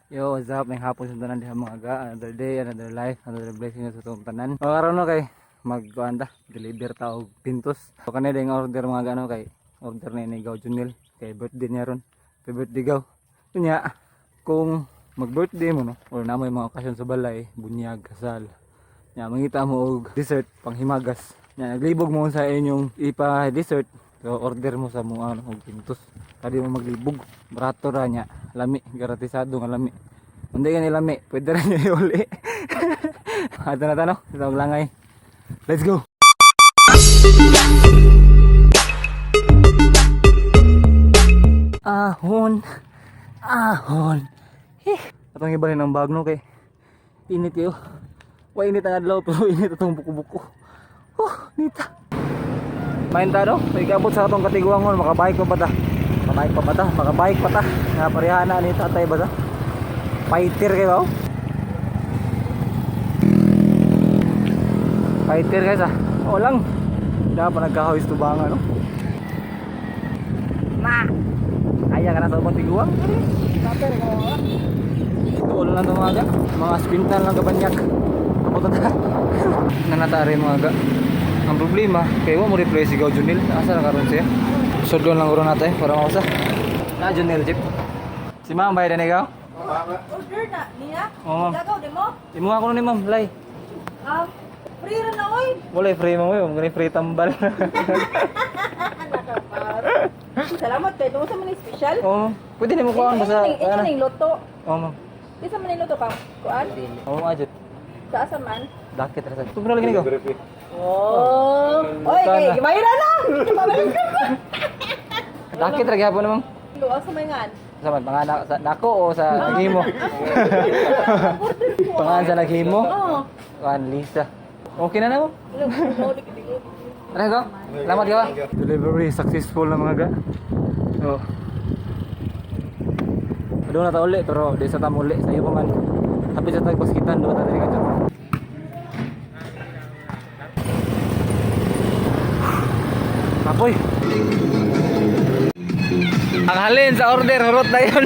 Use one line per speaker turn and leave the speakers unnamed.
Yo, what's up? May hapon sa tanan diha, mga ga. Another day, another life, another blessing sa itong tanan. O karon no kay magkuan ta, deliver ta og pintos. So kanila yung order, mga ga, no, kay order na ni Gaw Junil kay birthday niya ron. Happy birthday, Gaw. Unya, kung mag-birthday mo no or na mo mga okasyon sa balay, bunyag, kasal. Nya mangita mo og dessert panghimagas. Nya naglibog mo sa inyong ipa dessert. So order mo sa mga ano og pintos. Kadi mo maglibog. Barato ra nya. Lami, garantisado nga lami. Hindi ka lami, pwede ra niya iuli. Ato na tano, sa langay. Let's go. Ahon. Ahon. Eh. Atong ibalhin ang bag no kay init kayo. Wa init ang adlaw pero init atong buko-buko. Oh, nita. Main ta no? May kaabot sa atong katiguangon, makabike pa ba ta? Makabike pa ba ta? Makabike pa ta. Nga parehana ni tatay ba ta? Fighter kayo ba? Oh? Fighter guys ah. O lang. Dapat nagkahawis tubangan no? Na. Kaya ka na sa ubang tiguang. Tuol lang ito, mga ga. Mga spintan lang kabanyak. Kapot na. Nanatari, mga ga. Ang problema, kay wa mo reply si Gaw Junil. Asa na karon siya? Sudlon lang ron natin para mausa. Na Junil jeep. Si ma'am bayad na ikaw?
Order na niya.
Oo, ma'am.
Gagaw di mo.
Imuha ko ni ma'am, lay.
Ah, free ra na oy.
Wala free mo, ma'am. Gani free tambal.
Salamat kay tungod sa man special.
Oo, ma'am. Pwede nimo kuhaan basta.
Inyo ning luto.
Oo, ma'am.
Di sa man ning luto ka. Kuan?
Oo, ajud.
Sa asa man?
Dakit ra sa. Tubra lagi niko.
Oh. Oy, kay gibayra na. Pabalik ka.
Dakit ra gyapon ma'am.
Lo asa may ngan?
Sa man panganak sa nako o sa naghimo? Pangalan sa naghimo?
Oo.
Kuan Lisa. Okay na na mo.
Lo, lo di ko.
Ano ko? Salamat ka ba? Delivery successful na, mga ga. Oh. Doon na ta uli pero di sa ta muli sa iyo pa man. Happy sa tagpaskitan doon ta diri ka. Kapoy. Ang halin sa order, hurot na yun.